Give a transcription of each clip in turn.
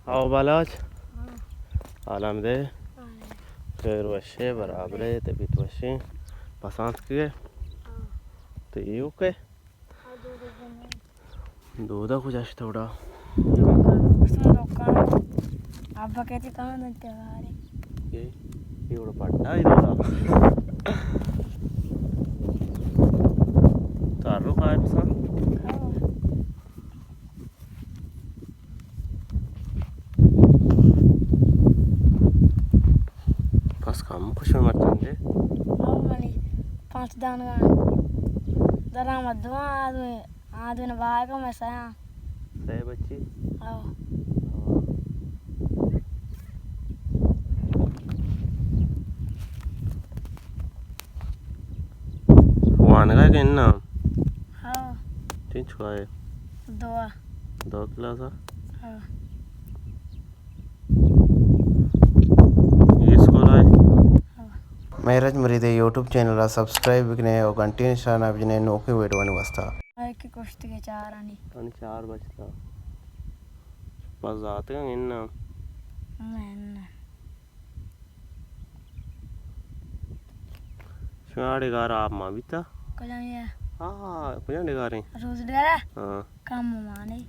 آؤ بالاچ۔ ہاں۔ حال ہم دے۔ ہاں۔ خیر وشے، برابرے، طبیعت وشے۔ پسانت کے؟ ہاں۔ تو ایوکے؟ ہاں، دو دو دن۔ دودا کجا شتہ وڑا؟ دوکان، ابا کہتے کہاں دنتے بارے۔ یہ، یہ وڑا پڑھتا ہے دودا۔ تعارف آئے پسا؟ ہاں۔ پس کم کشو مرچندے؟ او منی پانچ دانگان۔ درآمد دو آدمی، آدمی نے باہر کو میں سیاں۔ سئے بچی؟ ہاں۔ وانگا کہ اناں؟ ہاں۔ چنچکا ئے؟ دو۔ دو کلاس ءَ؟ ہاں۔ اے اسکول ءَ ئے؟ ہاں۔ مہرج مرید ءِ یوٹیوب چینل ءَ سبسکرائب بکنے اور گھنٹی نشان ءَ بجنے نوکیں ویڈیوانی واسطہ۔ آئی کہ کشتگے چارانی۔ آنی چار بچتا۔ پس زاتگاں اناں؟ نہ، نہ۔ شمارا ڈگار آپ ما بیتا؟ کجام یا؟ ہاں، کجام ڈگاریں؟ روز ڈگارا؟ ہاں۔ کم مانے۔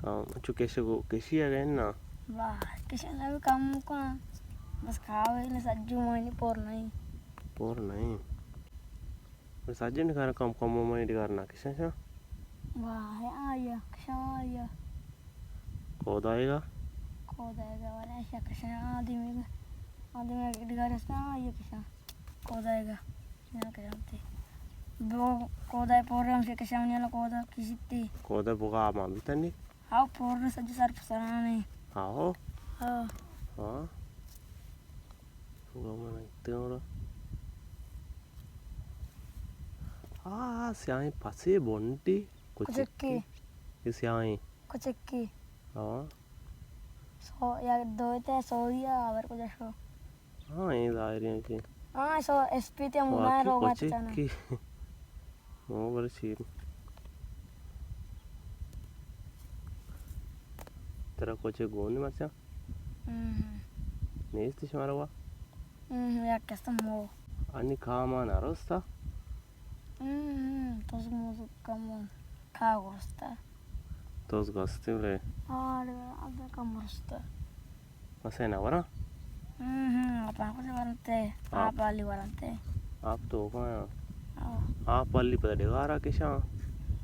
کم، چو کشے گو، کشی اگہ اناں؟ واہ، کشے نہ کم کن۔ بس کھاوے نے سجو مانی پور نہیں۔ پور نہیں۔ سجن ڈگار کم کم، منی ڈگار نہ کشاں شاں۔ واہ، آیا کشاں، آیا۔ کودائے گا؟ کودائے گا، والا ایشا کشاں، آدمی گا۔ آدمی ڈگار استا، آیا کشاں۔ کودائے گا۔ نہ کشاں تے۔ بو کودائے پورے ہم سے کشاں، نیلا کودا کشیتے۔ کودا بگا ما بیتنی؟ ہاں، پورے سجو سر پسرانے۔ ہاں۔ ہاں۔ ہاں۔ بگا من ایتے ہورا۔ آ، سیاہیں پسے بونٹی کچکی۔ کچکی۔ اے سیاہیں۔ کچکی۔ ہاں۔ سو، یا دوئے تے سوئی آ، آور کجا شو۔ ہاں، اے ظاہر ہے کہ۔ ہاں، سو ایس پی تے مونا واقعی روگا کچکی۔ چچانا۔ مو بر چیر۔ ترا کچک گون مرچاں؟ ہم۔ نیست شمارا وا؟ ہم، یک قسم ہو۔ انی کاما نہ رستا؟ ہم، ہم، تزگ مزگ کم کا گوستا۔ تزگ استی بلے؟ آڑ، اب کم رستا۔ پسے نہ وراں؟ ہم، ہم، آپ کجا ورنتے؟ آپ۔ آپ والی ورنتے۔ آپ تو کہاں؟ ہاں۔ آپ والی پدا ڈگارا کشاں۔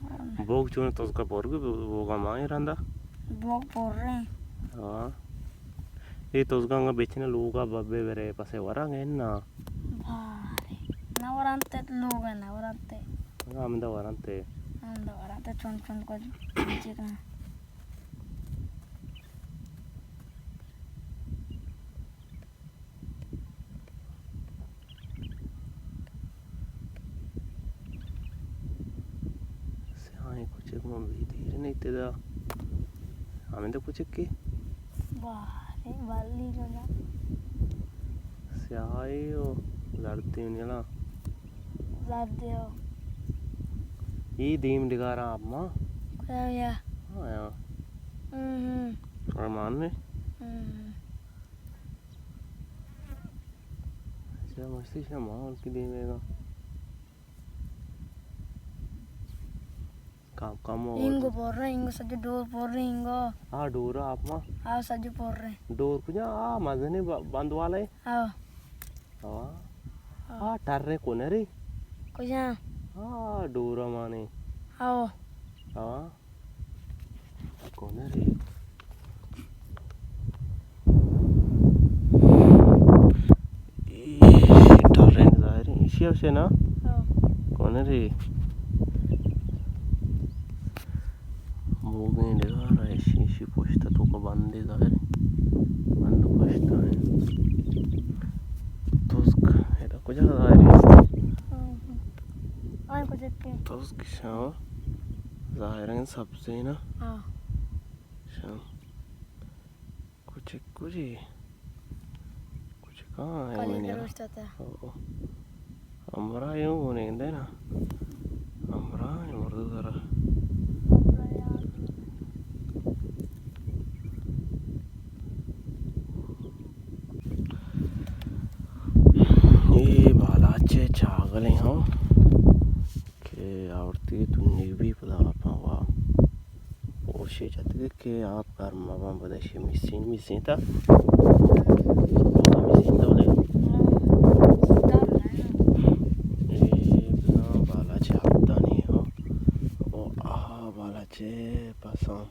ہاں۔ بوگ چون تزگا پر گی، بوگا ماں رندا۔ بوگ پر رہے۔ ہاں۔ اے تزگاں بچنے لوگا ببے برے پسے وراں گئے نا۔ بارے۔ نہ ورنتے لوگ نہ ورنتے۔ ہاں، ہمدا ورنتے۔ ہمدا ورنتے چون چون کو چیکنا۔ سیاہیں کچک من بی دیر نیت دا۔ ہمیں دا کچک کے؟ بارے، بالی جنا۔ سیاہی و زردی نیلا۔ زردی ہو۔ ای دیم ڈگارا آپ ما۔ کجا یا؟ ہاں یا۔ ہم ہم۔ ارمان نے؟ ہم۔ اچھا، مستی شما ماحول کی دیمے گا۔ کم کم ہو۔ اینگو پورے، اینگو سجو ڈور پورے، اینگو۔ ہاں، ڈورا آپ ما۔ ہاں، سجو پورے۔ ڈور کجا؟ آ، مزنے ب-، بند والے۔ ہاں۔ ہاں۔ ہاں۔ آ، ٹرے کنرے۔ کجا؟ آ، ڈورا مانے۔ ہاں۔ ہاں۔ کون ہے رے؟ ایشی ٹرین ظاہر ہے، ایشی اوشے نا؟ ہاں۔ کون ہے رے؟ بوگیں ڈگار ہے، ایشی، ایشی پشت تو کو بندے ظاہر ہے۔ بند پشت ہے۔ تزک، ادا کجا ظاہر ہے؟ ہاں، ہاں۔ آن کجا کے؟ تزک شاہ۔ ظاہر ہے سبزے نا۔ ہاں۔ شاہ۔ کچک کجی؟ کچک ہاں، کالی منی دروشتا تھا۔ او، او۔ ہمراہ یوں ہونے دے نا۔ ہمراہ ہے مردو ذرا۔ ہمراہ یار۔ چاگلیں ہاں کہ آورتی تو نیوی پدا آپاں وا پوشے جتگے کہ آپ گرم مباں، پدا شی میسین میسین تا میسین تو دے۔ اے بزاں بالاچ ہپتانی ہاں۔ او آہا، بالاچ پساں